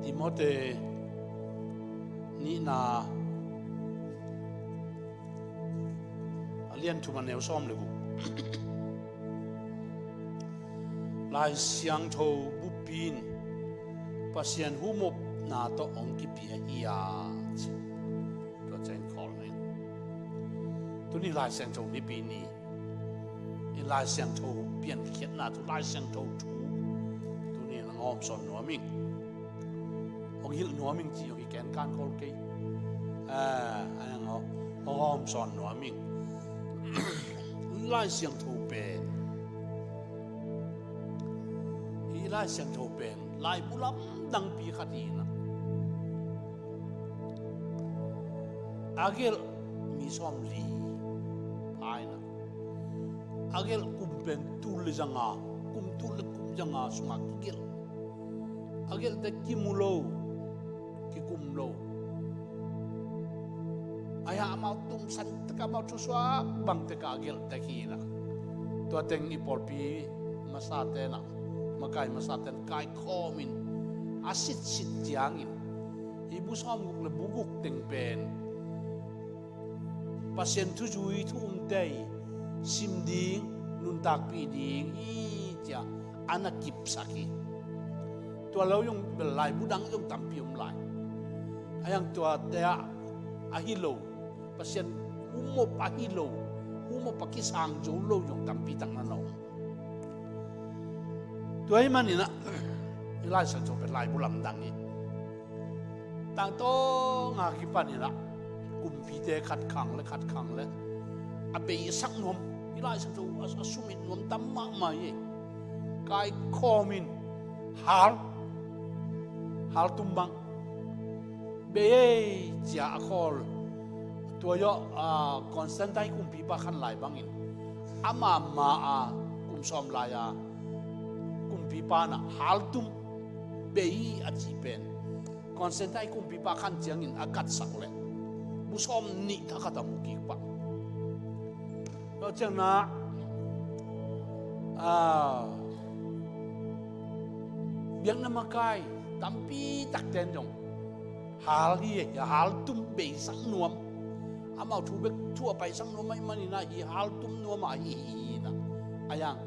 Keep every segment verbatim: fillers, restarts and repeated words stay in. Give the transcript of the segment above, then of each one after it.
Timote nihna a lian thum a neu sawm le guk. Lai Siangtho buppi in Pasian humopna tawh hong kipia hi a ci. Tua ciang khawl ning. Tuni Lai Siangtho Nipi ni. I Lai Siangtho piankhiatna thu, Lai Siangtho thu tuni in hong hawmsawn nuam ing. Hong hilh nuam ing ci hong i ken kan khawl kei. Ah, hong hawmsawn nuam ing. Lai Siangtho pen, i Lai Siangtho pen laibu lamdangpi khat hi na. A gelh mi sawmli pha hi na. A gelh kum pen tul le zanga, kum tul le kum zanga sungah kigelh. A gelhte kimu lo, kikum lo. Ahi hang amau tumsan tek, amau thusuak bang tek a gelh tek hi na. Tua teng i pawlpi masate na, makai masate na kaikhawm in a sitsit ciangin, i bu sawmguk le bu guk teng pen Pasian thuzui thu umte i sim ding, nuntakpih ding hi ci-a a na kipsak hi. Tua lo zong bel laibu dang zong tampi om lai. Ahi hang tuate ah a hi lo, Pasian humop a hi lo, humop a kisang zo lo zong tampi tak na na om. Tua ahih manin ah, i Lai Siangtho pen laibu lamdang hi. Tangtawng a kipan in ah, kumpite khat khang le khat khang le a beisak nuam, i Lai Siangtho a, a sumit nuam tam mahmah hi. Kaikhawm in hal, haltum bang, bei ei ci-a a khawl. Tua zawh, ah, Constantine kumpipa khan lai bangin, ama ma a kum sawm lai a kumpipa in ah haltum, bei a cih pen Constantine kumpipa khan ciangin a katsak leh bu sawmnih thakhat a mu kik pah. Tua ciangin ah, ah, biakna makai tampi takte in zong hal hi, haltum beisak nuam, amau thu bek thu a paisak nuam ahih manin ah, hih haltum nuam ah hi hi hi na. Ahi hang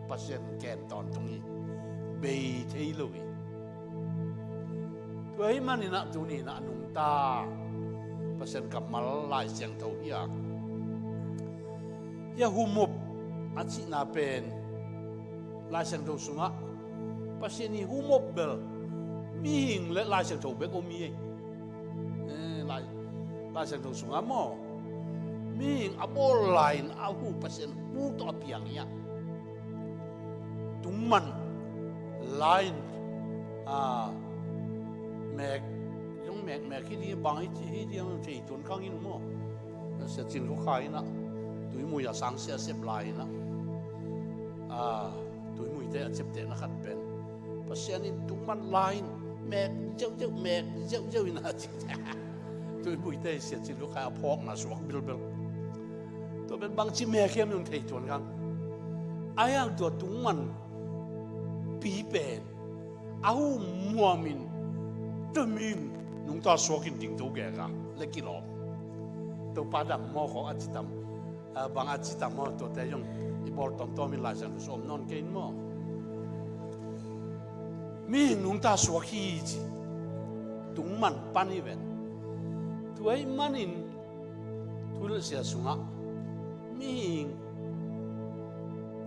Pasian kem tawntung hi, bei thei lo hi. Tua ahih manin ah tuni in ah a nungta Pasian kammal Lai Siangtho hi a, hih a humop a cihna pen Lai Siangtho sungah Pasian i humop bel mihing le Lai Siangtho bek om hi. Eh, Lai, Lai Siangtho sungah maw, mihing a bawl lai-in a hu, Pasian hu tawh a piang hi a, tungman lai-in, ah, mek, zong mek, mek hi ding bang hi, hi ding thei tuan khang in maw. Sia Cin Khua Khai in ah, Tuimui a sang sia sep lai in ah, ah, Tuimuite a ciaptehna khat pen, Pasian in tungman lai-in mek ziauziau, mek ziauziau in a ci. Tuimuite Sia Cin Khua Khai a phawkna suak bilbel. Tua pen bangci mek hiam zong thei tuan khang. Ahi hang tua tungman pi pen a hu muamin, tua mi in nungta suakin dingto gega le kilawm. Topa dam maw, khawng a ci tam, ah, bang a ci tam maw, tuate zong i bawl tawmtawm in Lai Siangtho sung om nawn kei in maw. Mihing nungta suak hi ci, tungman pan hi ven. Tua ahih manin Thuhilhsia sungah mihing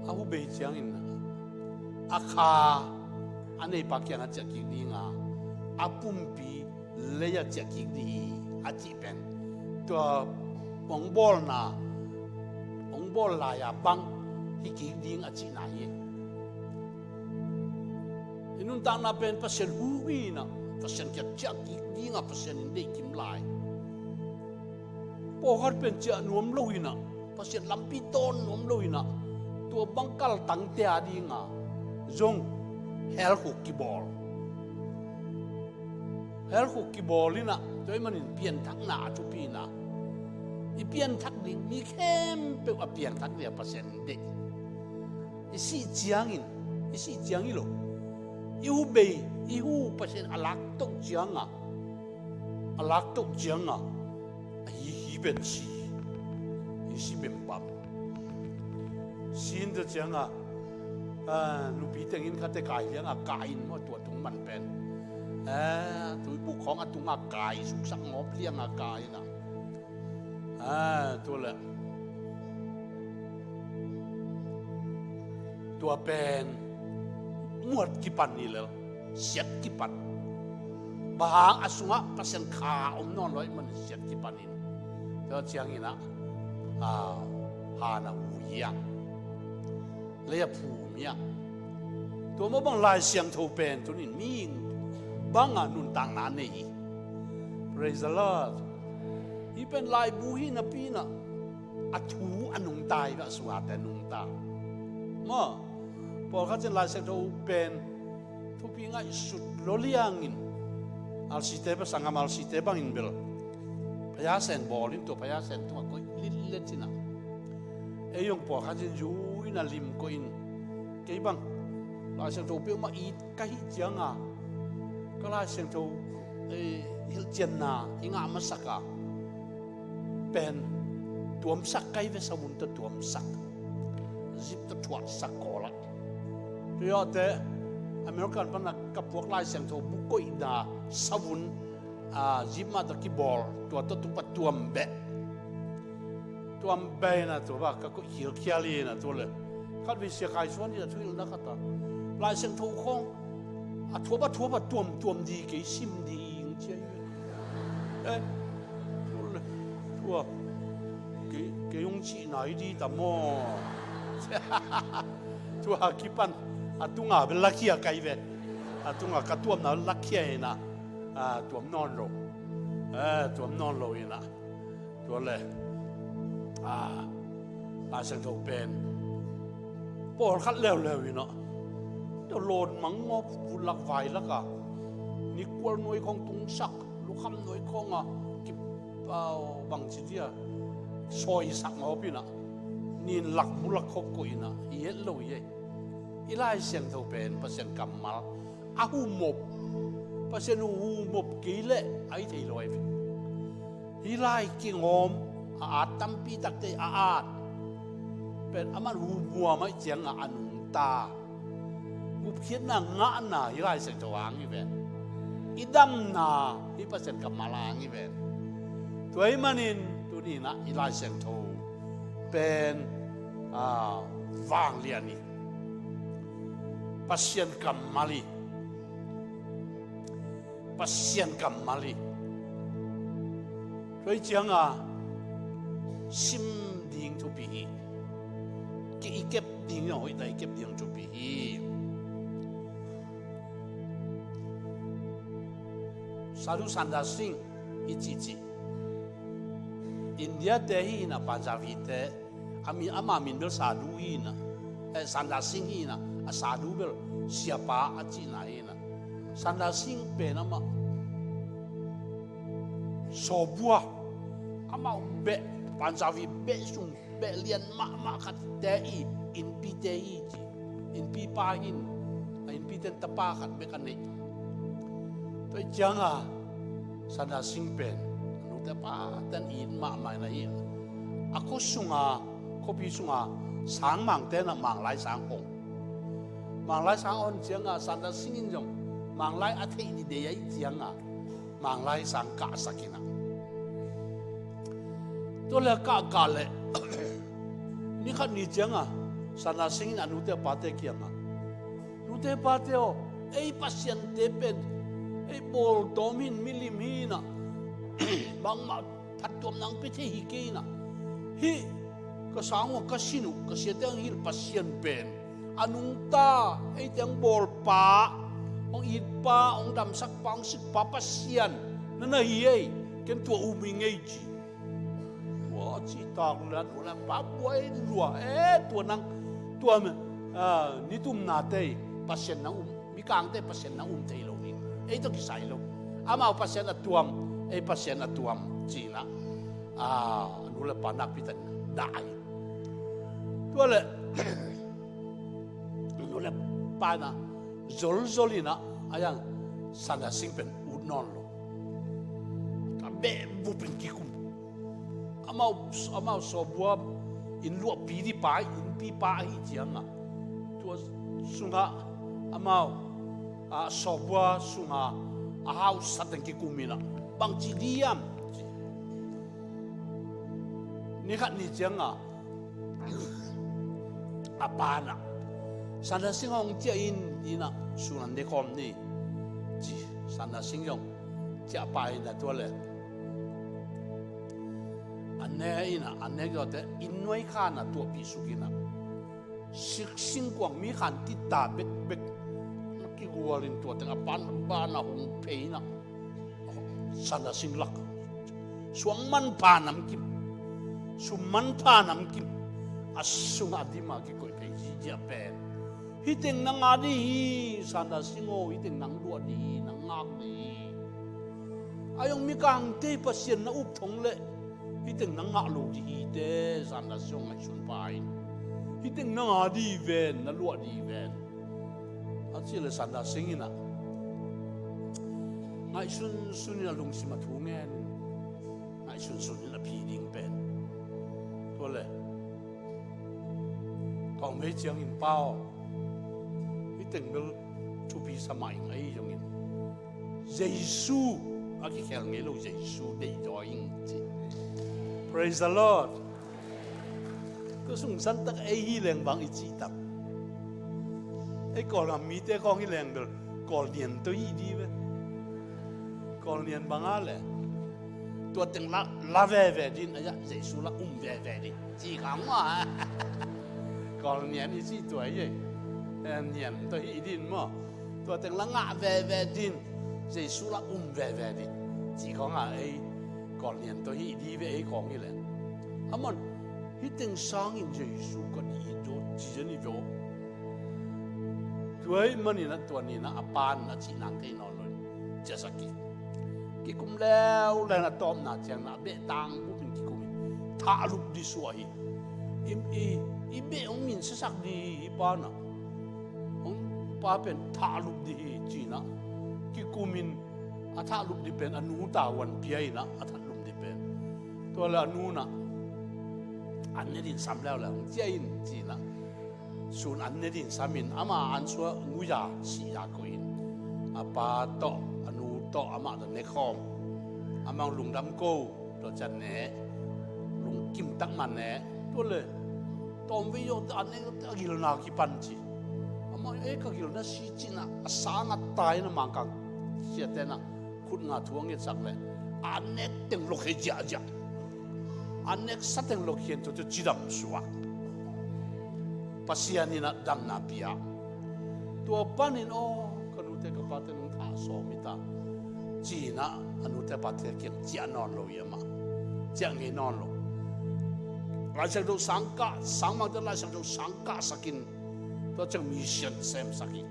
a hu bei ciangin a kha a neipa kiangah ciah kik ding a, a pumpi lei-ah ciah kik ding hi a cih pen, tua hong bawlna, hong bawl lai-a bang hi kik ding a cihna hi. I nuntakna pen Pasian hu hi in ah, Pasian kiang ciah kik ding a Pasian in deih kim lai. Pawlkhat pen ciah nuam lo in ah, Pasian lampi tawn nuam lo in ah, tua bang kaltangte a ding a zong hell khuk kibawl. Hell khuk kibawl in ah, tua ahih manin pianthakna a thupi in ah, i pianthak ding, mi khempeuh a piangthak ding a Pasian in deih. I sih ciangin, i sih ciang hi lo, i hu bei, I hu Pasian a lak toh ciangah, a lak toh ciangah, a hi hi pen si, hi si pen bam. Sin ta ciangah, ah, nupi tengin khate kai liangah kai in maw, tua tung man pen. Ah, tuibuk khawng a tungah kai suksak ngawp liangah kai inah. Ah, tua le. Tua pen muat kipan ni lel, siat kipan. Bang hang a sungah Pasian kha om nawn lo ahih man siat kipan in. Tua ciangin ah, ah, han a hu hiang. Lei a phum hiang. Tua mah bang Lai Siangtho pen tunin mihing bangah nuntakna nei hi. Praise the Lord. Hi pen laibu hi napi inah a thu a nungta hi, a sungate nungta. Maw, pawlkhat ciang Lai Siangtho pen thupi ngaihsut lo liangin, alsite bel, sanggam alsite bangin bel, phayasen bawl in, tua phayasen tungah koih litlet inah. Ei hong pawlkhat in zui inah lim koih in, kei bang Lai Siangtho peuhmah it ka hih cianga, ka Lai Siangtho, eh, hilhcianna i ngah masak a pen tuamsak kai ve, savun tawh tuamsak, zip tawh thuahsak kawlah. Tuate American pana ka puak Lai Siangtho bu koihna savun, ah, zip mah tawh kibawl, tua tawh tung pa tuam beh. Tuam beh inah tua bang ka koih khialkhial inah tua le. Khat vei Sia Khai Suan inah thuhilhna khat a, Lai Siangtho khawng a thuap a thuap a tuamtuam di kei sim ding ci a hi. Eh, tua le, tua kei, kei hong cihna hi di ta maw? Tua kipan a tunga bel lakhia kai ve. A tunga ka tuamna lakhia inah, ah, tuam nawn lo. Eh, tuam nawn lo inah. Tua le, ah, Lai Siangtho pen pawlkhat leuleu inah, tua lawn mangngawp, vut lak vai laka nikkual nuai khawng tungsak, lukham nuai khawngah ki, ah, bangci dia, sawisak ngawp inah, nin lak mu lak khawng koih inah, i het lo hi ei. I Lai Siangtho pen Pasian kammal a humop, Pasian humop kei leh a hi thei lo ahi ve. Hih lai kingawm a at tampi takte a at pen aman humhuam ahih ciangah a nungta. Gupkhiatna ngahna hih Lai Siangtho hang hi ven. I damna hih Pasian kammal hang hi ven. Tua ahih manin tuni inah hih Lai Siangtho pen, ah, vanglian hi. Pasian kammal hi. Pasian kammal hi. Tua ahih cianga sim ding thupi hi. Ki i kep ding a hoihta i kep ding thupi hi. Sadhu Sundar Singh i cihcih, India te hi inah, Punjabi te, a min, ama min bel Sadhu hi inah, eh, Sundar Singh hi inah, a Sadhu bel siapa a cihna hi inah. Sundar Singh pen amah sawbua, amah beh, Punjabi beh sung beh lian mahmah khat te i innpi te hi ci. Innpi pa hi in, a innpi ten tapa khat bek a nei. Tua ahih cianga Sundar Singh pen a nute pa ten it mahmah in ahi. A khua sunga, khuapi sunga sang mangte inah Manglai sang hong. Manglai sang hong cianga Sundar Singh in zong Manglai a theih ni deih ahih cianga Manglai sang kahsak inah. Tua le a kahkah leh ni khat ni cianga Sundar Singh in a nute a pate kiangah, nute pate aw, ei pasiante pen ei bawltawm hi in, milim hi inah, bangmah phattuamna hong pia thei hi kei inah, hih ka sang uh a ka sin uh ka siate hong hilh Pasian pen a nungta, eite hong bawlpa, hong itpa, hong damsakpa, hong sikpa Pasian na na hi ei. Ken tua um hi ngei ci. Tua cihtak le a nu le a pa buai lua, eh, tua nang, tua, ah, nitumnate Pasian na um, mikangte Pasian na um thei lo hi. Ei tawh kisai lo. Amau Pasian a tuam, ei Pasian a tuam ci inah, ah, a nu le a pa nakpi takin dah hi. Tua le a nu le a pa inah zolzol inah, a yang Sanda Singh pen ut nawn lo. A beh bup in kikum. Amau, amau sawbua in luahpi ding pa, innpi pa ahih ciangah, tua sungah amau, a, sawbua sungah a hausa teng kikum in ah, bangci ding hiam? Ni khat ni ciangah a pa in ah, Sanda Singh hong ciah in, in ah, sun an ne khawm ni, ci. Sanda Singh zong ciah pa in ah, tua le an ne in ah, an ne zawte inn nuai khan ah tuahpih suk in ah, sik singkuang mi khan tita bekbek na kigual in, tua teng a pa in ban ah hong phei in ah, Sanda Singh lak suang manpha namkim, sum manpha namkim, a sungah a dim a kikoih phei ziahziah pen, "Hih teng na ngah ding hi, Sanda Singh aw, hih teng nang luah ding hi, nang ngak ding hi. A zong mikangte Pasian na up thong leh hih teng na ngah lo ding hi teh, Sanda Singh aw, ngaihsun pah in. Hih teng na ngah ding hi ven, na luah ding hi ven," a cih leh Sanda Singh in ah ngaihsunsun in a lungsim a thu ngen, ngaihsunsun in a phi ding pen, tua le, tawmvei ciangin, "Pa aw, hih teng bel thupi sa mah ing, ahi zongin Jesu a kikhel ngei lo Jesu deihdawi ing," ci. Praise the Lord. Tua sungsan tak ei hi leng bang i cih tak? Ei Kawlgam mite khawng hi leng bel Kawlnian tawh hih ding ve. Kawlnian bang a le, tua teng la, la veve din, a, Jesu la um veve din, ci khang maw. Kawlnian i cih tua hi ei. Eh, nian tawh hih din maw. Tua teng la ngah veve din, Jesu la um veve din, ci khawng a, ei Kawlnian tawh hih ding ve, ei khawng hi leng. Aman, "Hih teng sangin Jesu ka deih hi zaw," ci zen hi ve aw. Tua ahih manin ah tua ni-in ah a pa in a cih nang thei nawn lo in, ciahsak kik. Kikum leuleu in a tawpna ciangin ah a beh tang bup in kikum in, "Thahlup ding suah hi. I, i, i beh hong minsiasak ding hi, hih pa in ah. Hong, pa pen thahlup ding hi," ci-in ah kikum in, a thahlup ding pen a nu tavuan pia in ah, a thahlup ding pen. Tua le a nu in ah, "An ne ding sam leuleu, hong ciah in," ci-in ah sun an ne ding samin, ama an suah nguya sihya koih in, a pa tawh, a nu tawh, amah tawh ne khawm. Amah lungdam ko, tua ciang ne, lungkim tak mah ne. Tua le tawmvei zawh teh an ne, a gilna kipan ci. Amah, "Eh, ka gilna si," ci-in ah, a sang a tai in ah Mangkang siate in ah khut nga thu a ngetsak leh, a nek teng lok hi ziahziah. A nek sa teng lok hi in, tua tawh cidam suak. Pasian in ah damna pia. Tua panin, "Aw, ka nute ka pate nong thah sawm hi ta," ci-in ah a nute pate kiang ciah nawn lo hi amah. Ciah ngei nawn lo. Laisiangtho sang kah, sangmangte Laisiangtho sang kahsak in, tua ciang mission semsak hi.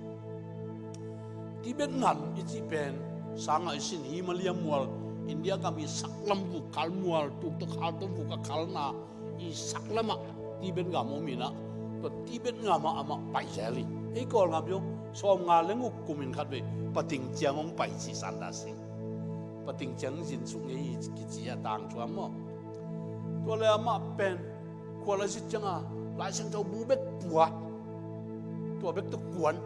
Tibet gam i cih pen, sang a i sin Himalaya mual, India gam i saklam vuk khal mual, tuk tawh khal tawh vuk a khalna, i saklam ah Tibet gam om in ah, tua Tibet gam ah amah pai zel hi. Ei Kawlgam zong sawmnga le guk kum in khatvei Patingciang hong pai ci, Sanda Singh. Patingciang zin suk ngei hi kici a tangthu a maw. Tua le amah pen khua lai sit ciangin Laisiangtho bu bek pua, tua bek tawh kuan.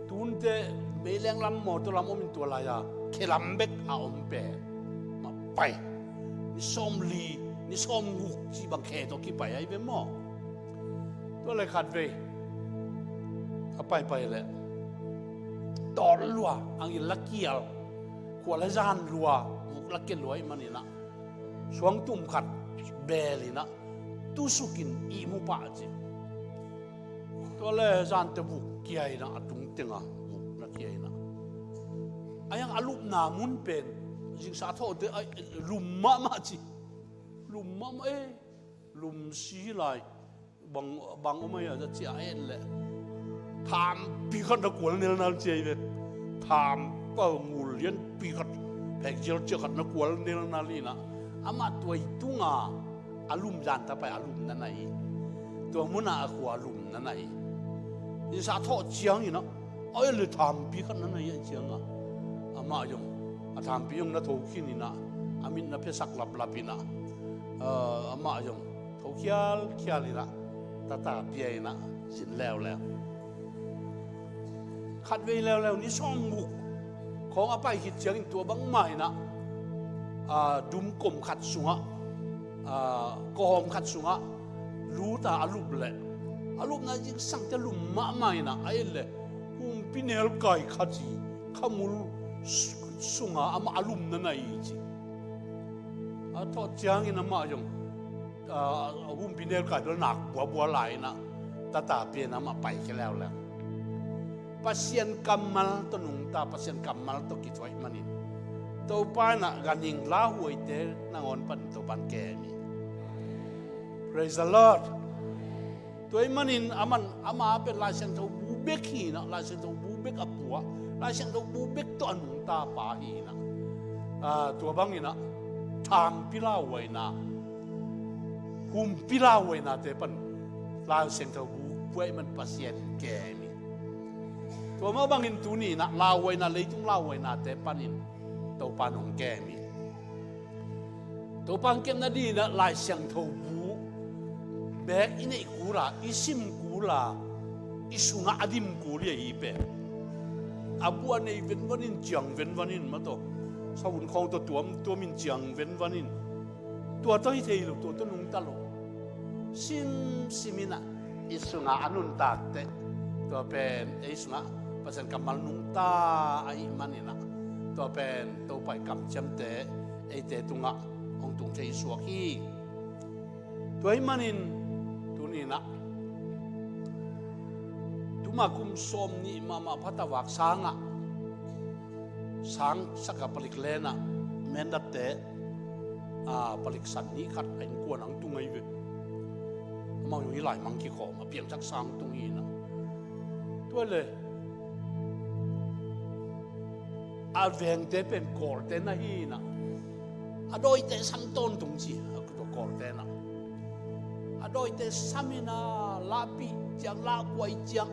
Tunte meileng lam, mawtaw lam om in, tua lai-a khe lam bek a om pen, amah pai. Ni sawmli, ni sawmguk cih bang khe tawh kipai ahi ve maw. Tua le khatvei a paipai leh, tawt lua, a gil la kial, khua la zan lua, vuk la khe lua ahih manin ah, suangtum khat beel in ah, tusuk in ihmu pah ci. Tua le zan teh vuk kia in ah, a tung teng ah vuk na kia in ah, a hiang a lupna mun pen, zingsa thawhte a lum mahmah ci. Lum mahmah, eh, lum si lai. Bang, bang om a hia, ci a en leh, thampi khat na kual nelnal ci ahi ve. Thampau ngul lianpi khat, phekzial ciah khat na kual nelnal in ah, amah tua i tungah a lum, zan tawh pai a lum na na hi. Tua munah a khua a lum na na hi. Zingsa thawh ciangin ah, A et le thampi khat na na hih ciangah amah zong a thampi zong na tho khin inah, a mit na phesak laplap inah, ah, amah zong tho khialkhial inah tata pia inah sin leuleu. Khatvei leuleu ni sawmguk khawng a pai khit ciangin tua bangmah inah, ah, dumkom khat sungah, ah, kawhawm khat sungah lut a a lup leh, a lupna zingsangte lum mahmah inah, a et le humpi nelkai khat hi, khamul s-, sungah amah a lumna na hi ci. A thawh ciangin amah zong, ah, a humpi nelkai bel nak buabua lai inah tata pia inah amah pai khia leuleu. Pasian kammal tawh nungta, Pasian kammal tawh kithuah ahih manin Topa inah ganhing lauhuaite nangawn pan Topa in kem hi. Praise the Lord. Tua ahih manin aman, ama pen Lai Siangtho bu bek hi inah, Lai Siangtho bu bek a pua, Lai Siangtho bu bek tawh a nungta pa hi inah. Ah, tua bang inah thampi lauhuaina, humpi lauhuainate pan Lai Siangtho bu pua ahih man Pasian kem hi. Tua mah bangin tuni inah lauhuaina, leitung lauhuainate panin Topa in hong kem hi. Topa hong kemna ding inah Lai Siangtho bu bek i neih kul a, i sim kul a, i sungah a dim kul hi a, hih pen. A bu a nei venvan in, ciang venvan in, mah tawh savun khawng tawh tuamtuam in, ciang venvan in. Tua tawh hi thei lo, tua tawh nungta lo. Simsim inah i sungah a nuntakte, tua pen ei sungah Pasian kammal nungta ahih man inah, tua pen Topa ii kamciamte eite tungah hong tung thei suak hi. Tua ahih manin tuni inah, tuma kum sawmnih mahmah phatavak sangah, sang saka palik lenah, Mandatte, ah, palik san nih khat a innkuan ah hong tung ahi ve. Amau zong hih lai mang kikhawm a, piangthak sang tung hi inah. Tua le a vengte pen Kawlte na hi inah, a dawite sam tawntung ci a, tua Kawlte inah a dawite sam inah, lahpih ciang, lahkuai ciang,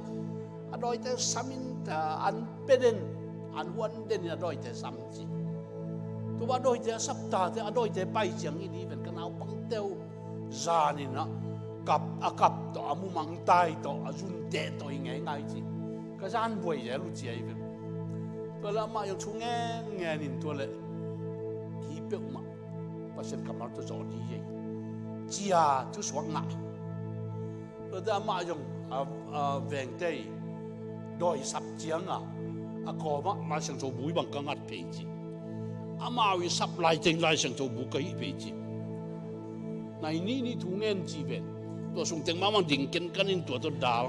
a dawite sam in, ah, an pe den, an huan den in a dawite sam ci. Tua a dawite a sap tate, a dawite pai ciangin, hih pen ka naupangte uh zan inah kap, a kap tawh, a mumangtai tawh, a zunteh tawh hi ngeingai ci. Ka zan buai zel uh ci ahi ve. Tua le amah zong thu ngenngen in, tua le hih peuhmah Pasian kammal tawh zawh ding hi, ci a thusuak ngah. Tua teh amah zong, a, a, vengte ii dawi sap ciangah, a kawmah Lai Siangtho bu hih bang ka ngat phei ci. Amau ii sap lai teng Lai Siangtho bu ka hih phei ci. Nai nih nih thu ngen ci ven. Tua sung teng mahmah ding kenkan in tua tawh dal.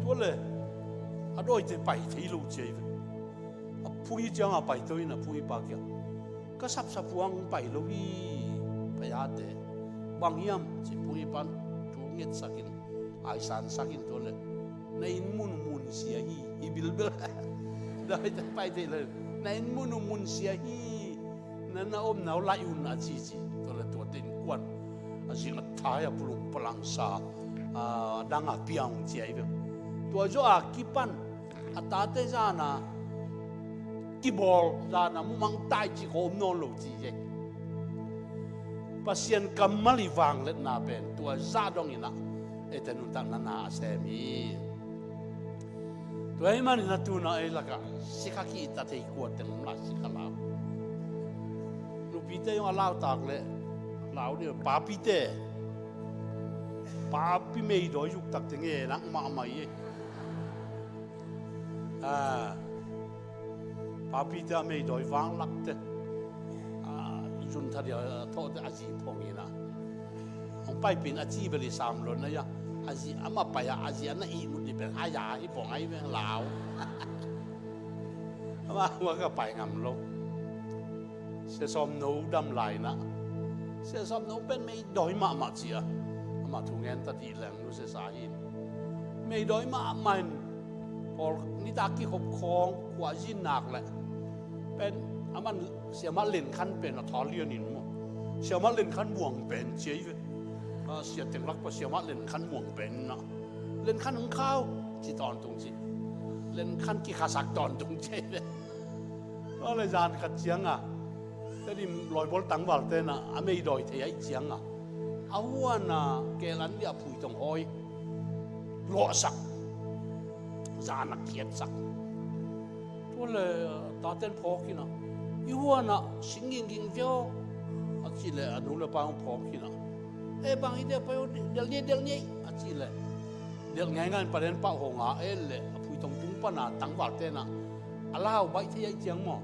Tua le a dawite pai thei lo ci ahi ven. A phung hih ciangah pai to in a phung hih pa kiang, ka sapsap huang pai lo hi, pai ate. Bang hiam ci, phung hih pan thu ngetsak in, aisansak in, tua le, na inn mun munsia hi, hi bilbel. Dawite pai thei lo, na inn mun munsia hi, na, na omna uh laih un a ci ci. Tua le tuate innkuan a zing a thai a pulung palangsa, a, dang a piang ci ahi ve. Tua zawh a kipan a tate zan a kibawl, zan a mumangtai ci khawm nawn lo ci hi. Pasian kammal ii vangliatna pen tua zah dong inah eite nuntakna na a sem hi. Tua ahih manin a tu-in ei lakah sikha kihta thei kua teng om lai, sikha lau. Nupite zong a lautak le lau dih, papite, papi meidawi zuk takte ngenak mahmah hi. Ah, papite a meidawi vanglakte, ah, zun thadia thawhte a zi phong inah, hong paipih in a ci bel i sam lo na ia, a zi amah pai a, a zi a na ihmut ni pen a ia hi phong ahi meng lau. Amah, amah ka pai ngam lo. Sia Sawmno dam lai inah, Sia Sawmno pen meidawi mahmah ci a, amah thu ngen ta dih leng, nu Sia Sa hi in. Meidawi mahmah in, pawl nitak kikhop khawng khuazin nak leh pen aman Siamah Len Khan pen a tha lian in maw, Siamah Len Khan muang pen ci ahi ve. A, sia teng lak pan Siamah Len Khan muang pen inah, Len Khan hong khau ci tawntung ci. Len khan kikhasak tawntung ci ve. Tua le zan khat cianga Tedim lawibual tangvalte na a meidawi thei ahi cianga a huana keel an dia phuitong hawi lawhsak, zana khiatsak. Tua le taten phawk ina, i huana sing ginging vio a ci le a nu le pa hong phawk ina, e bang i dia pai, del ni, del ni a ci le, del ngaingai in paden pah honga e le a phuitong tung pana tangvalte na a lau baih thei ahi ciang maw,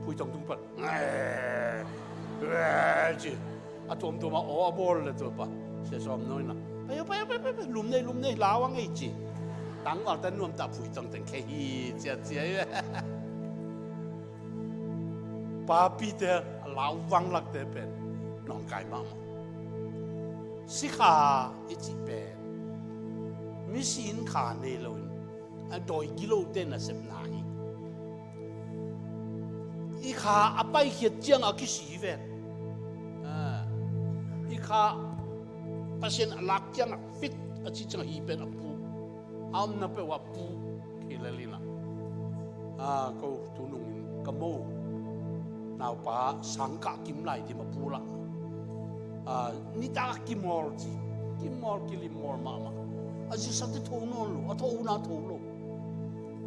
phuitong tung pan ci a tuamtuam a aw a bawl le tua pa sia sawm nawina, ayo pa, ayo pa, pa, pa, lum nei, lum nei, lau a ngei ci. Tangvalte nuamtah phuitong teng khe hi ciacia i ve. Papite a lau vanglakte pen nawngkai mahmah. Sikha i cih pen misi in kha nei loin a dawi gilote nasepna hi. I kha a paikhiat ciang a kisi ven. I kha Pasian a lak ciang a fit a ci ciang a hi pen a pu, a omna peuh a pu. Kilelina ko tunungin ka mo naupa sangkah kim lai dim a pu lah. Nitak a kimawl ci, kimawl kilimmawl mahmah. A zisate tho nawn lo, a tho na tho lo.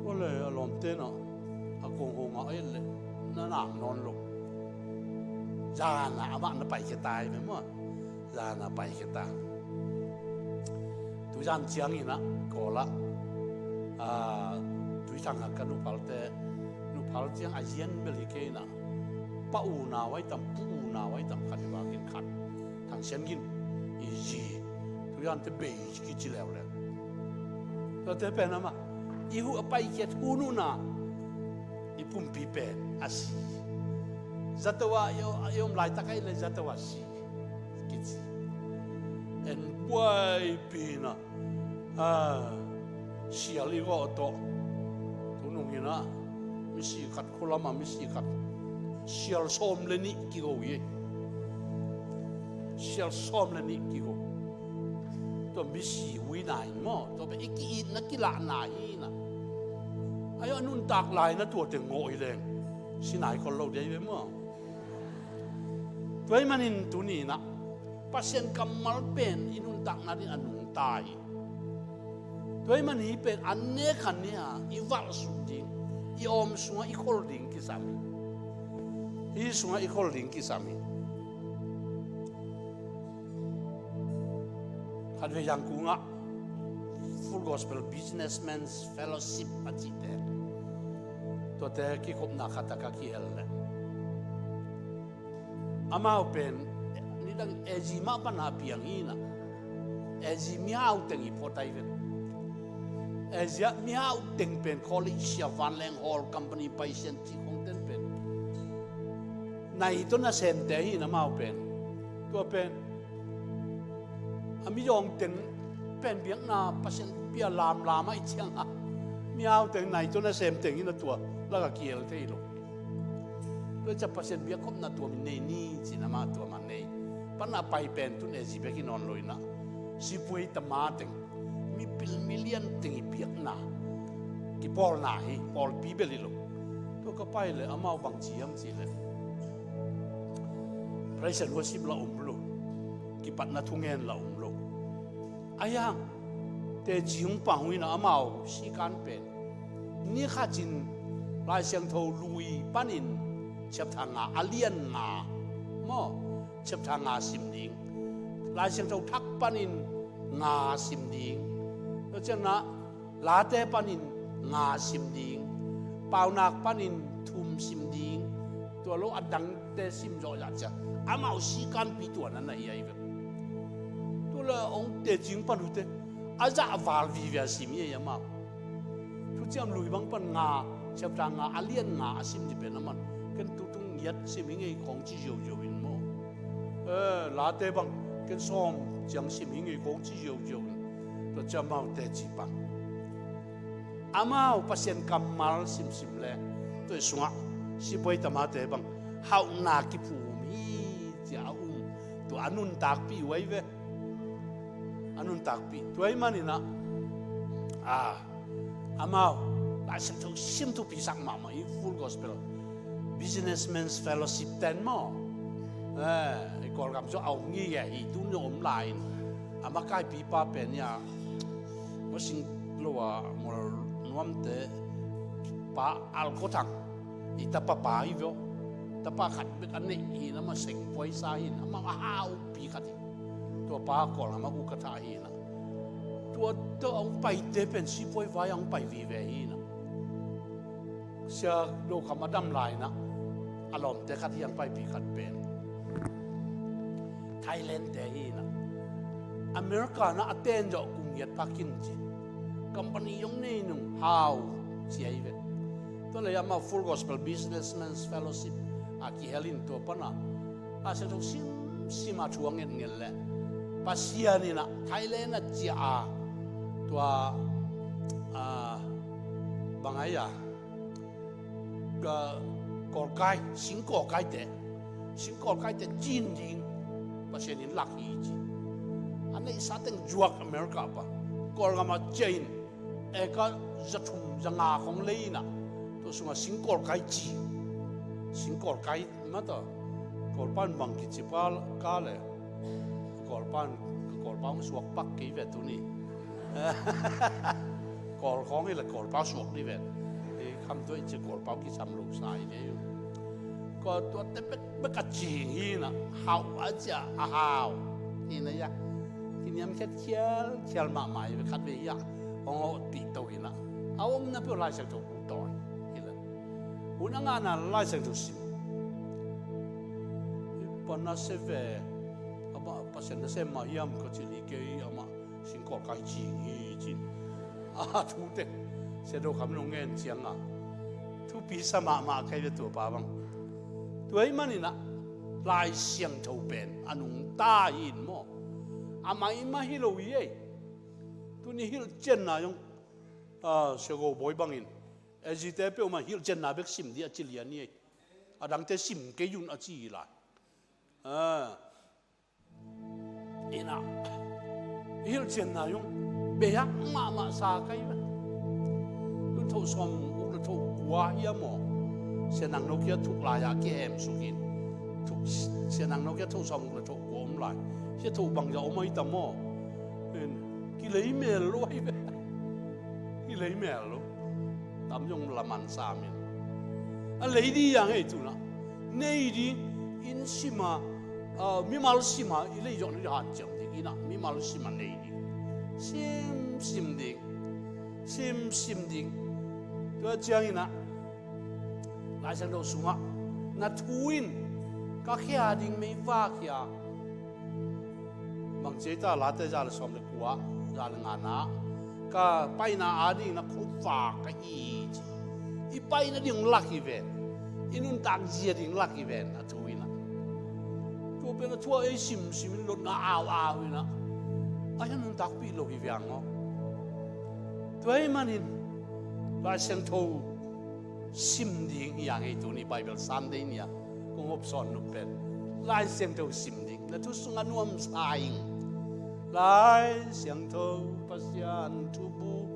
Tua le a lawmte na a kong hong a et le na nak nawn lo. Zana amah na paikhia tai me maw. Zana paikhia ta. Tuizan ciangin ah kawlah tuithang a ka nuphalte, nuphal ciang a zian bel hi kei na, pa unau ai tam, pu unau ai tam, khat i vakin khat. Thang Sian Gin i zi, tuizante bei kici leuleu. Tuate pen amah i huh a paikhiat hun una i pumpi pen a si. Zato ah i om laitak ai le zato ah si kici. En buaipina sial i gawh tawh. Tunungin ah misi khat, khualam ah misi khat sial sawm le nih kigo hi. Sial sawm le nih kigo. Tua misi huina in maw, tua pen i ki-itna kilahna hi na. Ai a nuntak lai na tua teng ngawh hi leng sinai khol lo dei ve maw. Tua ahih manin tuni in ah Pasian kammal pen i nuntakna ding a nungta hi. Tua ahih manin hih pen a nek a nek a i valhsuk ding, i awm sungah i khol ding kisam hi. Hih sungah i khol ding kisam hi. Khatvei Yangon ah Full Gospel Businessmen's Fellowship a cihte, tuate kikhopna khat a ka kihel leh, amau pen nidang Asia mah pana piang hi na. Asia mihau teng i phot ai ven. Asia mihau teng pen college sia, vanleng hall, company paisian cih khong ten pen nai tawh nasemte hi na amau pen. Tua pen a mizawng teng pen biakna Pasian bia lamlam ahih ciangah mihau teng nai tawh nasem teng hi na, tua lak a kihel thei lo. Tua ciah Pasian biakkhopna tua min nei ni ci na amah tua mah nei. Pana pai pen tun Asia bek hi nawn lo hi na, sipuai tama teng, mipil milian teng i biakna kipawlna hi, pawlpi bel hi lo. Tua ka pai le amau bang ci hiam cih leh, praise and worship la om lo, kipatna thungen la om lo. Ahi hang teci hong pang uh hi na, amau sikan pen ni khat in Lai Siangtho Lui panin chapter nga, a lian nga maw, chapter nga sim ding. Lai Siangtho Thak panin nga sim ding. Tua ciangin ah Late panin nga sim ding, Paunak panin thum sim ding, tua lo a dangte sim zawh zah ciah amau sikanpi tua na na hi ahi ve. Tua lo hong teci hong pan uh te a zah val vive a sim hi ahi amau. Thuciam Lui bang pan nga, chapter nga, a lian nga a sim ding pen a man. Ken tutung giat sim hi ngei kong ci ziauziau in maw. Eh, Late bang ken sawm ciang sim hi ngei kong ci ziauziau in. Tua ciah amau teci pan amau Pasian kammal simsim le tua sungah sipuai tamate bang hauhna kiphum hi cia a um. Tua a nuntakpih uh ahi ve. A nuntakpih. Tua ahih manin ah, ah, amau Laisiangtho sim thupi sak mahmah hi. Full Gospel Businessmen's Fellowship ten maw, eh, i Kawlgam zong a om ngei hi. Tuni om lai in a makaipipa pen ia, masing lo a mol nuamte pa Alkothang, i tapa pa hi vio. Tapa khat bek a neih hi na, ma seng puaisa hi na, ma a haupi khat hi. Tua pa Kawlgam a uk ka thah hi na. Tua tawh a hong paite pen sipuai vai a hong pai vive hi na. Sia Do Kham a dam lai na, a lawmte khat hi, a hong paipi khat pen Thailand te hi na. America na a ten zawh kum giat pha kin ci. Company zong nei nung hau ci ahi ve. Tua lei amah Full Gospel Businessmen's Fellowship a kihel in tua pan a Laisiangtho simsim a thu a ngetnget leh Pasian in a Thailand a ciah a, tua, a, bang ai a, ka, kawlkai, sing kawlkaite, sing kawlkaite cin ding Pasian in lak hi ci. A neihsa teng zuak America pan Kawlgam a ciah in, eka za thum za nga khong lei in a, tua sungah sing kawlkai ci. Sing kawlkai mata, Kawlpan bang kici pa ka le, Kawlpan, Kawlpa hong suak pak kei ve tuni. Kawl khawng hi le Kawlpa suak ni ve. Ei kham tua i ci Kawlpa kisam lo sa hi ve. Kawl tuate bekbek a cing hi na, hau a cia a hau hi na ia. Kiniam khiat khial khial mahmah hi ve, khat ve hi a hong awh tih to hi na. A omna peuh Laisiangtho uk tawi hi le. Hun a ngahna Laisiangtho sim. Hi pan a se ve, amah Pasian nasem mah hiam ka cih hi kei, amah sing kawlkai cing hi cin. A thu teng Sia Do Kham in hong ngen ciang a, thupi sa mahmah kei ve tua pa bang. Tua ahih manin a Laisiangtho pen a nungta hi in maw. A maimah hi lo hi ei. Tuni hilhcianna zong, a, Sia Go Bawi bangin, a zite peuhmah hilhcianna bek sim dih a ci lian hi ei. A dangte sim kei un a ci hi lai. A, in a, hilhcianna zong beyak mahmah sa kei ve. Tun thoh sawm uk le thoh kua hi a maw, Sia Nang No kia thuk lai-ah kihemsuk in. Thuk, Sia Nang No kia thoh sawm uk le thoh kua om lai. Sia thoh bangzah om ahi ta maw. In, kilei mel lo ahi ve. Kilei mel lo. Tam zong laman sam in. A lei dih hiang ei tuna. Nei dih, inn sima, a, mimal sima, i lei zawh na dih hanciam ding, inn ah mimal sima nei dih. Sim, sim ding. Sim, sim ding. Tua ciangin a, Laisiangtho sungah na thu in ka khia ding meivak hi a. Bangci ta Late za le sawm le kua, za le ngana, ka paina ading na khuavak ka hi ci. I paina ding lak hi ven. I nuntak zia ding lak hi ven, a thu in a. Tua pen a thu a ei simsim in lotna au au in a. A hian nuntakpih lo hi ve ang aw. Tua ahih manin Laisiangtho sim ding hi ang ei, tuni Bible Sunday ni-a kong hopsawn nop pen Laisiangtho sim ding. Na thu sungah nuamsa ing. Laisiangtho Pasian thubu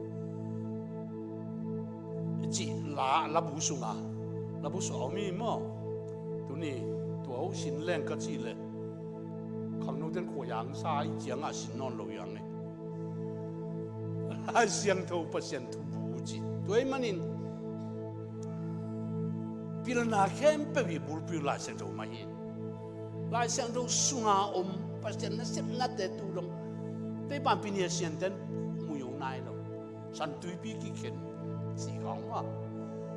i cih la, labu sunga, labu sungah om hi maw. Tuni tua ho sin leng ka cih leh khangno ten khuai ang sa i ciangah sin nawn lo hi ang ei. Laisiangtho Pasian thubu ci. Tua ahih manin pilna khempeuh hi bulpi uh Laisiangtho mah hi. Laisiangtho sunga om Pasian nasepnate tu dong teipan pinia sianten muyo nai lo. Santuipi kikhen cih khawng mah,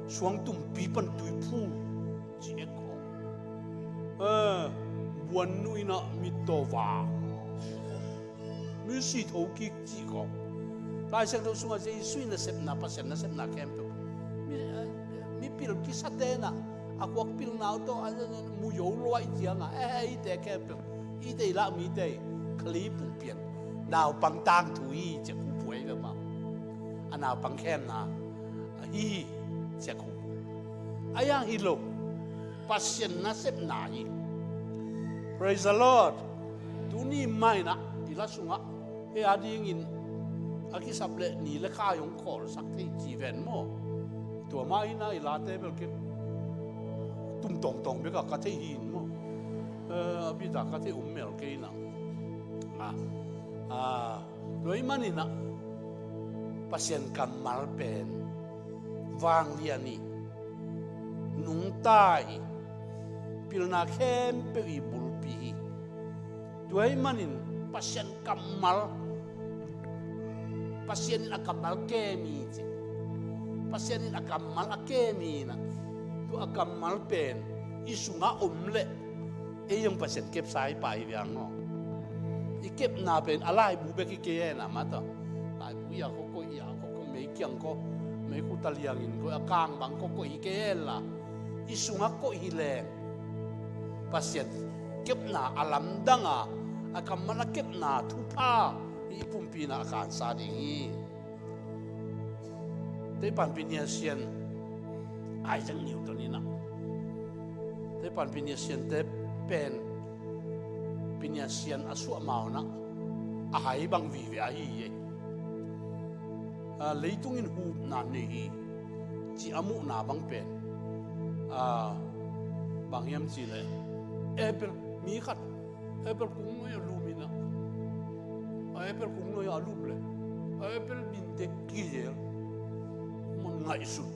suangtumpi pan tuiphu cih ek khawng. Eh, buan nuina mittaw vak, misi thokik cih khawng. Laisiangtho sungah Jesuh in nasepna, Pasian nasepna khempeuh mi, eh, mipil kisate na a khuak pilna uh tawh a muyo luai cianga, eh, eite khempeuh, eite i lah mite i khali pumpian naupang tangthu hi ciak uh puai ve mah. A naupang khemna ahi ciak uh. A yang hi lo. Pasian nasepna hi. Praise the Lord. Tuni mah in a i la sungah hei a dingin a kisap leh ni le kha hong khawlsak thei ci ven maw. Tua mah hi na, i late bel ken tum tawngtawng bek a ka thei hi in maw. Eh, a bit a ka thei om mel kei na. Ah, ah, tua ahih manin ah Pasian kammal pen vanglian hi, nungta hi, pilna khempeuh i bulpi hi. Tua ahih manin Pasian kammal, Pasian in a kammal kem hi ci. Pasian in a kammal a kem hi na. Tua a kammal pen i sungah om leh ei zong Pasian kepsa hi pah hi ve ang aw. I kepna pen a laibu bek hi kei hen a, mah tawh laibu i a kawkawi, i a kawkawi, mei kiang kaw, mei khuta liangin kaw, a kang bang kawkawi hi kei hen la, i sungah koih hi leng Pasian kepna a lamdang a, a kammal a kepna thupha i pumpi in ah a kansa ding hi. Teipan pinhiasian Isaac Newton in ah, teipan pinhiasiante pen pinhiasian a suah ma un ah a hai bang vive ahi hi. Ah, leitung in hupna nei hi ci a muhna bang pen, ah, bang hiam cih leh apple, mi khat apple kung nuai a lum in ah, a apple kung nuai a lum leh a apple binte kizel, man ngaihsun.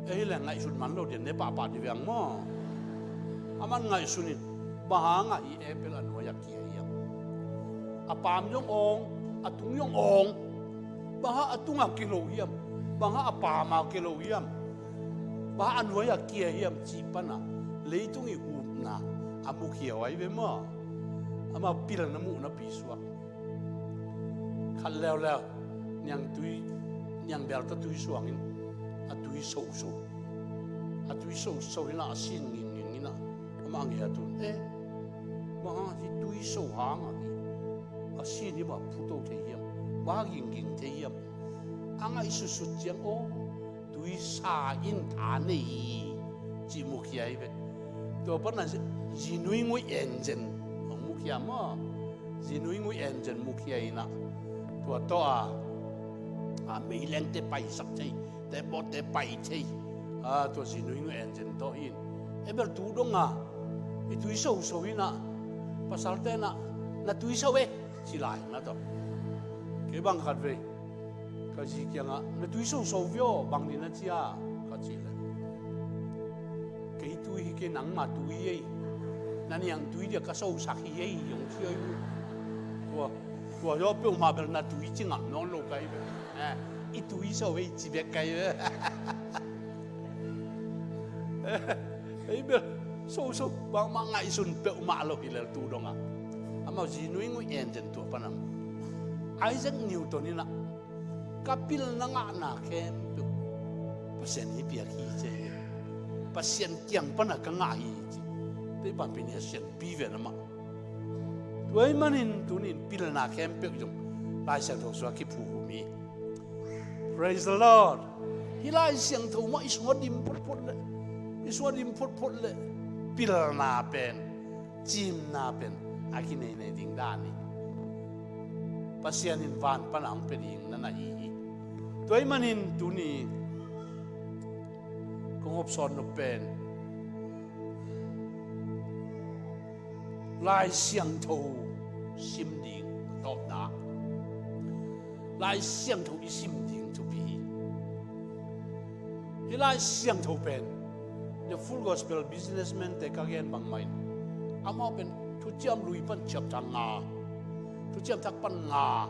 Ei hi leh ngaihsun man lo dian ne pahpah di ve ang maw. A man ngaihsun in, bang hang a hih apple a nuai a kia hiam? A paam zong awng, a tung zong awng. Bang hang a tung a kia lo hiam? Bang hang a paam a kia lo hiam? Bang hang a nuai a kia hiam cih pan a leitung i hupna a mukhia uh ahi ve maw. Amau pilna muhna pi suak. Khat leuleu niangtui, niangbel tawh tui suangin a tui soso. A tui soso in ah a sin ngingngingi in ah, amah ngiat un, eh, bang hang hih tui so hang a hih a sin hi bang phuto thei hiam? Bang hang gingging thei hiam? A ngaihsutsut ciang, aw, tuisa in tha nei hi cih mukhia hi ve. Tua pan a zi-, zinui nguih engine hong mukhia maw. Zinui nguih engine mukhia in ah, tua tawh a, a meilengte paisak thei, tepote pai thei. Ah, tua zinui nguih engine tawh hi in. Ei bel tu dong a i tui soso in ah, pasalte in ah, na tui so e, ci lai na tawh. Kei bang khat vei ka zi kiangah, na tui soso vei aw, bang ni na ci a, ka cih leh, kei tui hi kei, nangma tui hi ei. Na niangtui dia ka sosak hi ei, hong ci ei. Tua, tua zawh peuhmah bel na tui ci ngam nawn lo ka hi ve. Eh, i tui so ei ci bek ka hi ve. Ei bel soso, bangmah ngaihsun peuhmah lo hi lel tu dong a. Amau zinui nguih engine tua pan a. Isaac Newton in ah, ka pilna ngahna khempeuh Pasian hih piak hi ci. Pasian kiang pan a ka ngah hi ci. Teipan pinhiasian pi ven amah. Tua ahih manin tuni in pilna khempeuh zong Lai Siangtho sungah kiphukhum hi. Praise the Lord. Hih Lai Siangtho mah i sungah dim photphot leh, i sungah dim photphot leh pilna pen, cimna pen a kineinei ding dan hi. Pasian in van pan a hong pia ding na na hi hi. Tua ahih manin tuni kong hopsawn nop pen Lai Siangtho sim ding tawpna. Lai Siangtho i sim ding thupi hi. Hih Lai Siangtho pen The Full Gospel Businessman te ka gen bangmah in, amau pen Thuciam Lui pan chapter nga, Thuciam Thak pan nga,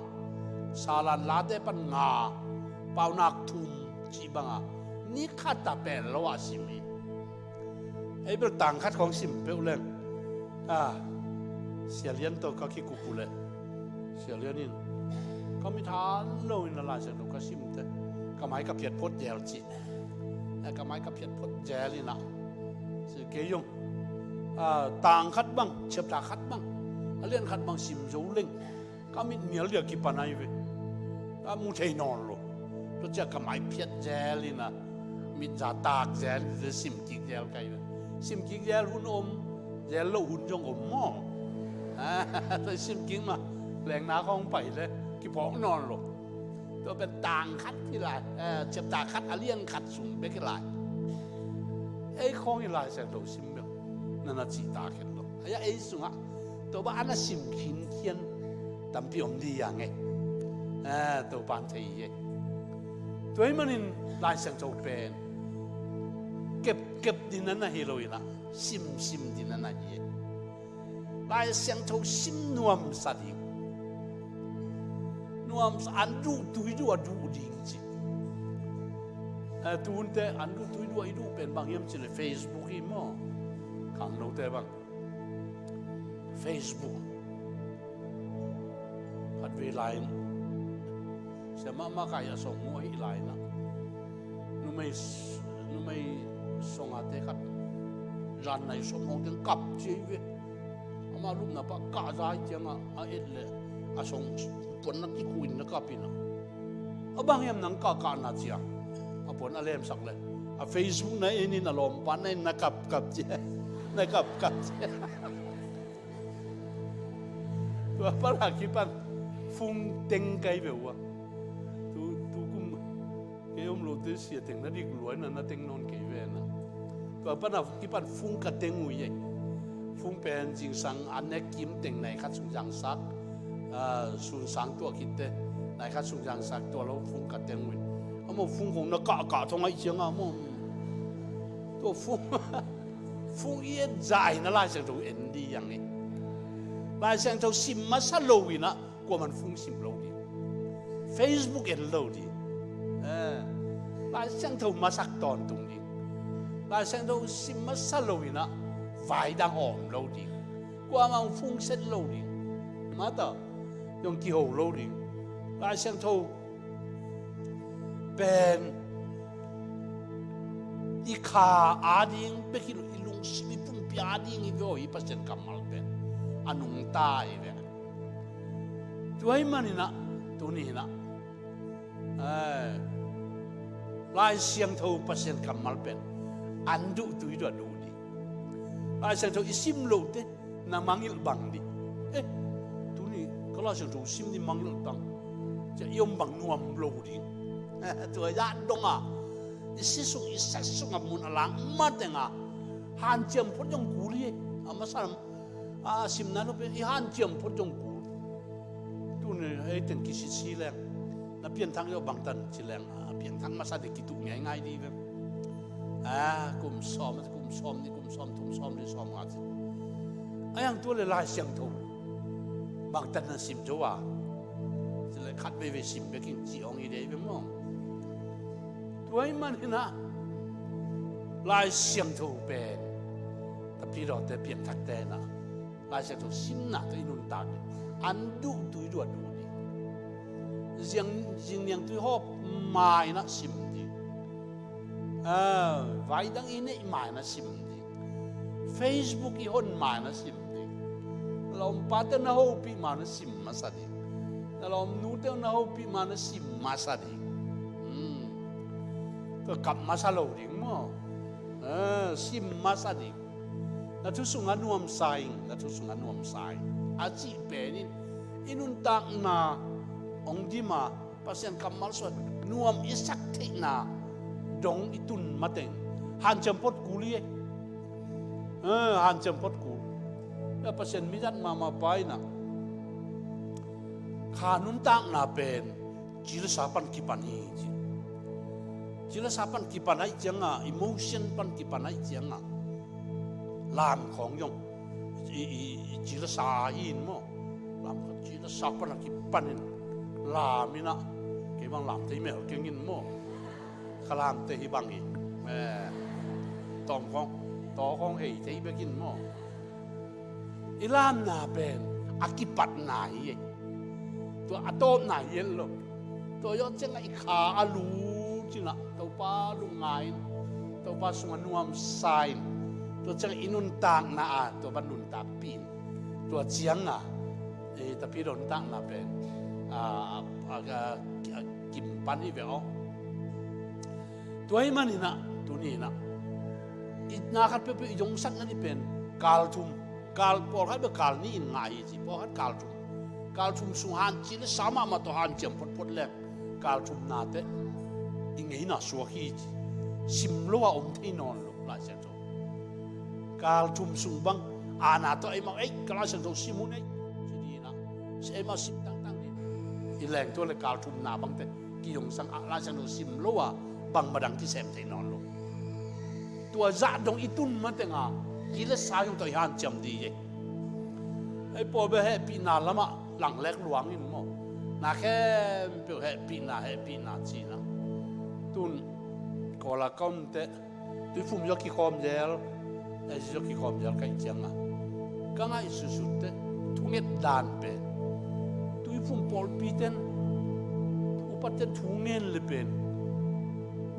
Salan Late pan nga, Paunak thum cih bang a, ni khat a pel lo a sim hi. Ei bel tang khat khawng sim peuh leng, a, Sia Lian tawh ka kikup uh leh, Sia Lian in, ka mit han lo in a Lai Siangtho ka sim teh, ka mai ka phiat phot zel cih. A, ka mai ka phiat phot zel in a, si kei zong, a, tang khat bang, chapter khat bang, a lian khat bang sim zo leng, ka mitmial dia kipan ahi ve. Ka mu thei nawn lo. Tua ciang ka mai phiat zel in a, mit za tak zel in a, sim kik zel ka hi ve. Sim kik zel hun om, zel loh hun zong om maw. Tua sim kik mah, lengna khawng pai leh kiphawk nawn lo. Pen tang khat hi lai, eh, chapter khat a lian khat sung bek hi lai. Ei khawng i Lai Siangtho sim bek na na cihtak khen lo. Ahi a ei sungah Topa a na sim khinkhian tampi om ding a ngei. Eh, Topa in thei hi. Tua ahih manin Lai Siangtho pen kep, kep ding na na hi lo in ah, sim, sim ding na na hi. Lai Siangtho sim nuamsa ding. Nuamsa, an duh tui duh a duh ding ci. Eh, tu hunte an duh tui duh a i duh pen bang hiam cih leh Facebook hi maw. Khangnote bang Facebook. Khatvei lai in sia mahmah ka hi a song mu ahi lai in ah, numei, numei song a te khat zan nai sawm hong teng kap ci hi ve. Ama lupna pah kah za hi ciangah a et leh a song puan na kikhu in na kap in ah, a bang hiam nang kah kahna ci a, a puan a lemsak leh a Facebook na en in a lawmpa na en na kap kap ci. Na kap kap ci. Tua pan a kipan fung teng kai ve uh a. Tu, tu kum kei om lote sia teng na dik lua in ah, na teng nawn kei ve in ah. Tua pan a kipan fung ka teng uh hi ei. Fung pen zingsang a nek kim teng nai khat sung zangsak, ah, sun sang tuah khit teh nai khat sung zangsak tua lo fung ka teng uh hi. A maw fung khong na kah kah thong ahi ciangah maw. Tua fung, fung i et zah in ah Lai Siangtho en ding hi. Lai Siangtho sim masa lo in ah kuaman fung sim lo ding. Facebook en lo ding. Eh, Lai Siangtho masak tawntung ding. Lai Siangtho sim masa lo in ah vai dang hawm lo ding. Kuaman fung set lo ding. Mata, zong kiho lo ding. Lai Siangtho pen i kha a ding bek hi lo, i lungsim, i pumpi a ding hi ve aw, hi Pasian kammal pen a nungta hi ve. Tua ahih manin ah, tuni in ah, eh, Lai Siangtho Pasian kammal pen an duh tui duh a duh ding. Lai Siangtho i sim loh teh na mangngilh bang ding. Eh, tuni ka Lai Siangtho sim ding mangngilh bang. Cia i om bang nuam lo ding. Tua zah dong a, i si sung, i sak sung a mun a lang mateng a, hanciam phot zong kul hi. A masa a simna lo pen i hanciam phot zong kul. Tuni ei teng kisisi leng, na pianthak zaw bangtan ci leng, a pianthak masa ding kituh ngeingai ding ve. A, kum sawm, kum sawm nih, kum sawm thum, sawm li, sawm nga ci. A yang tua leh Lai Siangtho bangtan na sim zo a, ci leh khat veivei sim bek in ci hong hi dei ve maw. Tua ahih manin ah Lai Siangtho pen tapidawte, pianthakte in ah Lai Siangtho simna tawh i nuntak ding. An duh tui duh a duh ding. Ziang, zing niangtui hawp ma in ah sim ding. Ah, vai dang i neih ma in ah sim ding. Facebook i hon ma in ah sim ding. Na lawmpate na hopih ma in ah sim masa ding. Na lawmnute na hopih ma in ah sim masa ding. Hmm. Tua kap masa lo ding maw. Ah, sim masa ding. Na thu sungah nuamsa ing, na thu sungah nuamsa ing a cih pen in, i nuntakna hong dim a, Pasian kammal suan nuam i sak theihna dong i tun mateng hanciam phot kul hi. Eh, hanciam phot kul. Tua Pasian mizat mahmah pa in ah kha nuntakna pen cilesa pan kipan hi ci. Cilesa pan kipan ahih ciangah, emotion pan kipan ahih ciangah, lam khawng zong i, i, i cilesa hi in maw. Lam khawng cilesa pan a kipan in, lam in ah, kei bang lamte i mel keng in maw. Ka lamte hi bang hi. Eh, tawm khawng, taw khawng hei thei bek in maw. I lamna pen a kipatna hi ei. Tua a tawpna hi en lo. Tua zawh ciangah i kha a lut in ah Topa lungngai in, Topa sungah nuamsa in, tua ciangah i nuntakna ah Topa nuntakpih in, tua ciangah, eh, tapidaw nuntakna pen a, a, a, a kim pan hi ve aw. Tua ahih manin ah tuni in ah i na khat peuhpeuh i zongsak nading pen kal thum, kal, pawlkhat bel kal nih in ngah hi ci, pawlkhat kal thum. Kal thum sung hanciam leh sa mahmah tawh hanciam photphot leng Kal thumna teh i ngeina suak hi ci. Sim lo a om thei nawn lo Lai Siangtho. Kal thum sung bang ana tawh eimah ei ka Lai Siangtho sim hun ei ci dinah, eimah sim tangtang din. I leng tua le kal thumna bangte kiyongsang a Lai Siangtho sim lo a bangmah dang kisem thei nawn lo. Tua zah dong i tun mateng a i le sa zong tawh i hanciam di ei. Ei pawl bel hehpihna lamah langlek luang in maw, na khempeuh hehpihna hehpihna cina. Tun Kawl a ka omteh Tuiphum zua kikhawm zel, ei zua kikhawm zel ka ih cianga ka ngaih susutte thunget dan pen Tuiphum pawlpi ten upa ten thu ngen le pen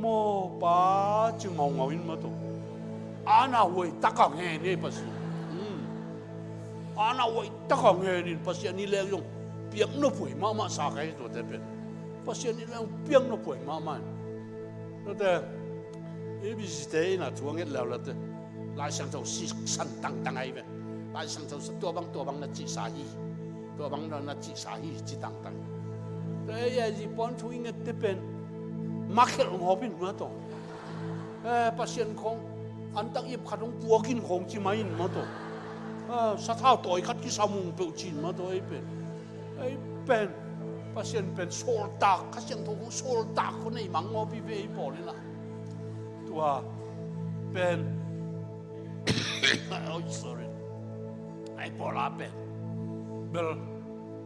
maw pa ci ngaungau in mataw. Ana huai taka ngen ei Pasian. Ana huai taka ngen in Pasian i leng zong piak nophuai mahmah sa ka hi tuate pen. Pasian i leng piak nophuai mahmah in. Tuate i bisite ina thu a nget leulate Lai Siangtho siksan tangtang ahi ve. Lai Siangtho sa tua bang tua bang na cihsa hi. Tua bang na cihsa hi ci tangtang. Tua ei a zi puan thu i ngette pen makhelh ngawp in mataw. Eh, Pasian khawng antak ip khat hong puakin khawng ci mai in mataw. Eh, sathau tawi khat kisam ung peuh cin mataw ei pen. Ei pen Pasian pen sawltak, Kha Siangtho khawng sawltak khawng nei mang ngawp i ve ei pawl inah. Tua pen Oi, sorry. Ei pawl a pen bel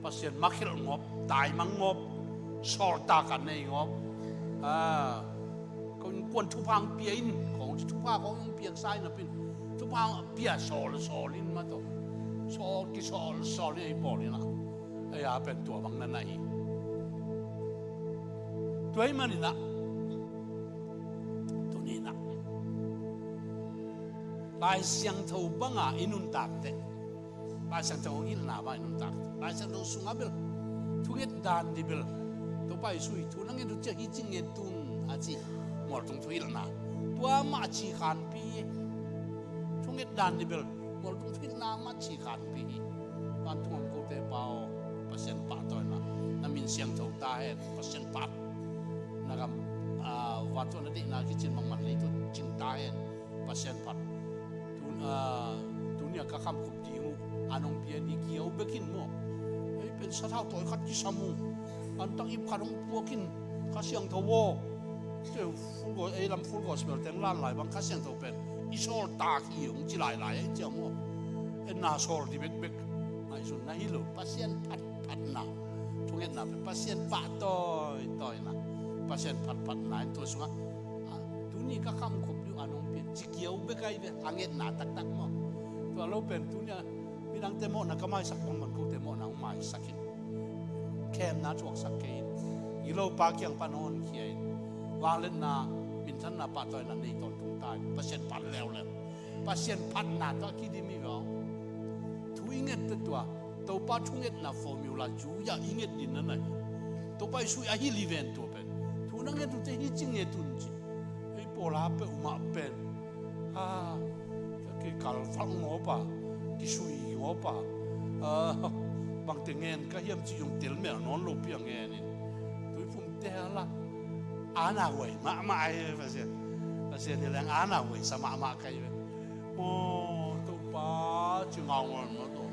Pasian makhelh ngawp, taimang ngawp, sawltak a nei ngawp. Ah, kong kuan thupha hong pia in, kong thupha kong hong piaksa in a pin thupha hong pia sawlsawl in mataw. Sawl kisawlsawl in ei pawl inah. Ei a pen tua bang na na hi. Tua hi maninah tuninah Lai Siangtho banga i nuntakte Lai Siangtho hong hilhna bang i nuntakte Lai Siangtho sunga bel thunget dan di bel Topa Jesu i thu na nget uh ciah hi ci nget un a ci mualtung thuhilhna tua mah ci khanpi hi. Thunget dan di bel mualtung thuhilhna mah ci khanpi hi. Vantung a om kote Pa aw, Pasian pahtawina na min siangtho ta hen. Pasian phat na gam, ah, vantung a na deihna kicin bangman leitung cing ta hen. Pasian phat. Tun, ah, tunia ka khamkhup ding uh a nong pia ni kiau bekin maw. Ei pen sathau tawi khat kisam uh. Antak ip khat hong puakin Kha Siangtho aw. Ei lam Full Gospel teng lan lai bang Kha Siangtho pen i sawltak hi hong ci lailai ei ciang maw. Ei na sawl di bekbek ngaihsun na hi lo. Pasian phat phatna thungetna pen Pasian pahtawitawina Pasian phatphatna in tua sungah, ah, tuni ka khamkhup ding uh a nong pian ci kiau bek ahi ve a ngetna taktak maw. Tua lo pen tunia midangte mawhna ka maisak bangman kote mawhna hong maisak in. Khemna thuaksak kei in. Gilopa kiang pan honkhia in. Vangliatna minthanna pahtawina nei tawntung ta in Pasian phat leuleu. Pasian phatna tawh a kidim hi ve aw. Thu i ngette tua Topa thungetna formula zui-ah i nget dinna na hi. Topa Jesu a hilh hi ven tua pen thu na nget uh teh hi ci nget un ci. Ei pawl a peuhmah pen a kei kalfalh ngawp a, kisui ngawp a, a, bangte ngen ka hiam ci zong telmel nawn lopi a ngen in. Tuiphum tel a ana huai mahmah ahi Pasian. Pasian hi leng ana huai sa mahmah ka hi ve. Aw Topa ci ngaungaun mataw.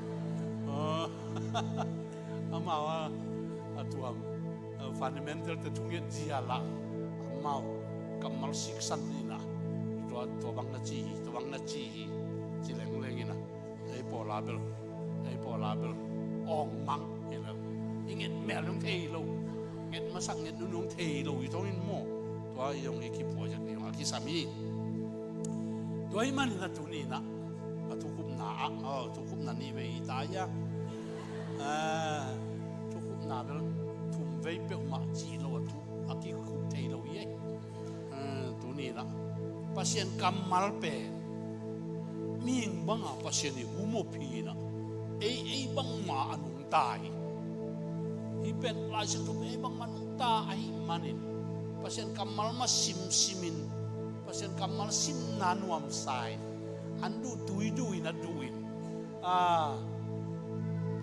Amau a, a tuam, a fundamental te thunget zia lah amau kammal siksan inah. Tua, tua bang na ci hi, tua bang na ci hi ci lengleng inah. Ei pawl a bel, ei pawl a bel awngmang hi lo. I nget mel hong thei lo. Nget masak nget nun hong thei lo i thong in maw. Tua i hong i kiphuai zak ni hong a kisam hi. Tua hi manin a tuni inah a thukhupna ah, aw, thukhupna nih vei hi ta ia. A, thukhupna bel thum vei peuhmah cih lo a thu a kikhup thei lo hi ei. A, tuni inah Pasian kammal pen mihing banga Pasian i humop hi inah ei, ei bangma a nungta hi. Hih pen Lai Siangtho pen ei bangma nungta ahih manin Pasian kammal mah simsimin Pasian kammal simna nuamsa in an duh tuiduh in a duh in, a,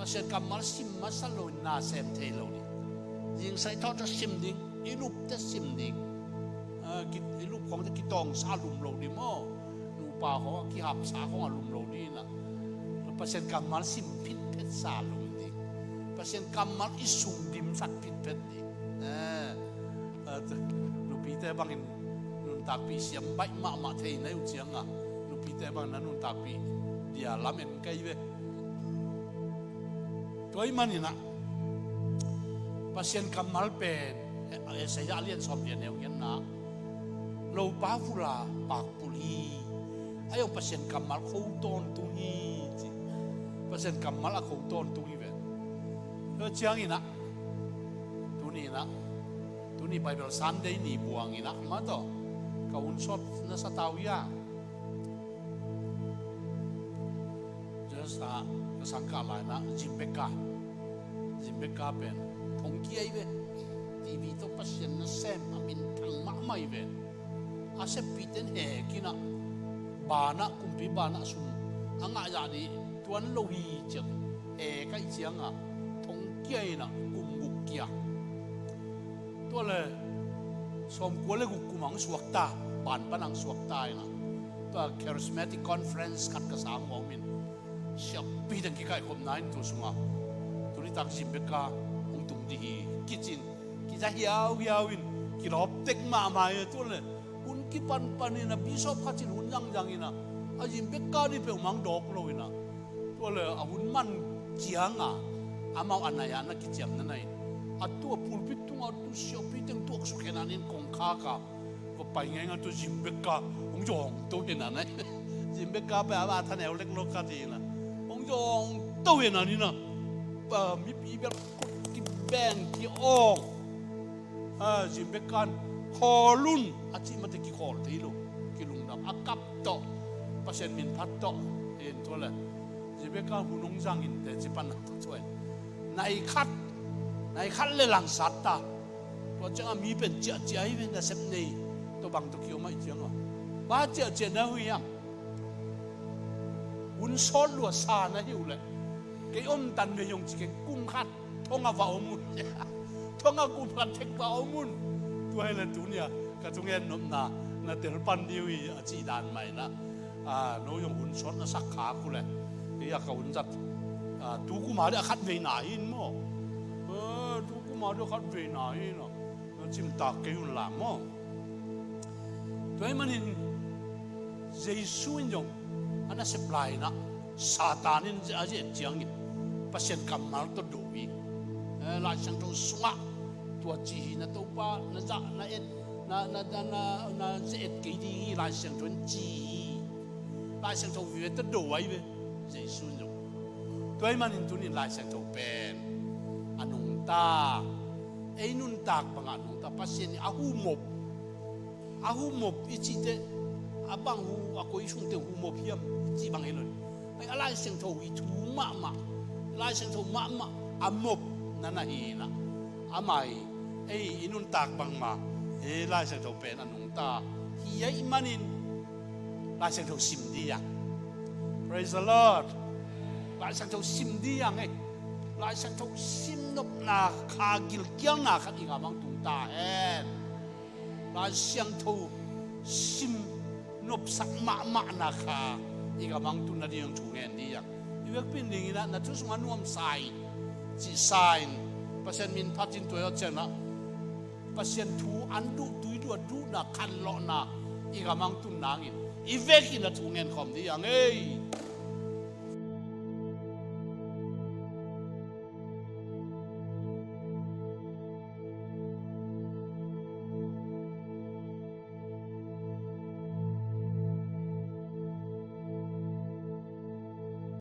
Pasian kammal sim masa loin na sem thei lo ding. Zingsai thawh tawh sim ding. I lupte sim ding. Ah, ki-, i lup khawngte kitawngsa lum lo ding maw. Nupa khawng a kihapsa khawng a lum lo ding inah. Pasian kammal sim phitphetsa lum ding. Pasian kammal i sum dimsak phitphet ding. Eh, ah, nupite bangin nuntakpih siam baih mahmah thei na hi uh ciangah, nupite bangin na nuntakpih dia lamen kei ve. Tua ahih maninah Pasian kammal pen, eh, Isaiah a lian sawm lian neu ngenna, lopa vula pakpul hi. Ahi zong Pasian kammal kho tawntung hi ci. Pasian kammal a kho tawntung hi ve. Tua cianginah tuninah, tuni Bible Sunday ni buanginah mah tawh ka hun sawt na sa ta uh ia. Just a, ka sangkah lainah Jim Becker, Jim Becker pen thongkia hi ve. T V tawh Pasian nasem a minthang mahmah hi ve. A seppihte in hekinah, banah, kumpi banah sum a ngah zah dih tuan lo hi ciang hek ahih ciangah thongkia inah kum guk kia. Tua le sawmkua le guk kum ang suakta, ban pan ang suakta inah, tua Charismatic Conference khat ka sang uh a om in, siapi teng kikaihkhopna in tua sungah tuni tak Jim Becker hong tung dih hi kicin, kiza hiauhiau in, kilawp tek mahmah hi. Tua le hun kipanpan inah bishop khat in hun zangzang inah, a Jim Becker dih peuhmah ang dawk lo inah, tua le a hun man cianga amau a nai-ah na kiciamna na in, a tua pulpit tungah tu siapi teng tuaksuk hen an in kongkhak a va pai ngaingai, tua Jim Becker hong zawng to hen an ai. Jim Becker pen a thaneu lek lo khat hi inah, hong zawng to hen an inah, mipi bel kibeng ki-awng. Ah, Jim Becker in khawl un a cih mate kikhawl thei lo, kilungdam a kap tawh, Pasian min phat tawh. Hen tua le Jim Becker hun hong zangin teci pan a tua in, nai khat, nai khat le langsat ta. Tua ciangah mi pen ciahciah hi ve, nasep nei tawh bang tawh kiom ahih ciangah. Bang ciahciah na uh hiam? Hun sawt lua sa na hi uh leh kei omdan ve hi ung ci keng, kum khat thong a va om un. Thong a kum khat thek va om un. Tua hi le tuni-a ka thungen nopna na tel pan dih uh hi a cih dan mah inah, ah, no zong hun sawt na sak khak uh leh, kei a ka hun zat, ah, tu kum a dih a khat vei na hi in maw. Ah, tu kum a dih a khat vei na hi in ah, na cimtak kei un la maw. Tua ahih manin Jesu in zong a nasep lai inah Satan in a ze-et ciangin Pasian kammal tawh do hi. Eh, Lai Siangtho sungah tua ci hi, na Topa na zah, na et, na, na, na, na, na ze-et kei ding hi, Lai Siangtho in ci hi. Lai Siangtho vive tawh do ahi ve, Jesu in zong. Tua ahih manin tunin Lai Siangtho pen a nungta, ei nuntak bangah a nungta, Pasian in a humop, a humop i cihte, a bang hu, a koi sungte humop hiam cih bang hi lo. Ai, a Lai Siangtho i thu mahmah, Lai Siangtho mahmah a mop na na hi inah, amah hi. Ei, i nuntak bangmah ei Lai Siangtho pen a nungta hi ahih manin Lai Siangtho sim dih ang. Praise the Lord. Lai Siangtho sim dih ang ei. Lai Siangtho sim nopna kha gilkialna khat i gam ang tung ta hen. Lai Siangtho sim nopsak mahmahna kha i gam ang tun nading thu ngen dih ang. I vekpi in ding inah na thu sungah nuamsa in, cihsa in, Pasian min phat in tua hi aw cianah Pasian thu an duh, tui duh, a duhna khanlawhna i gam ang tun nangin i vekin a thu ngen khawm dih ang ei.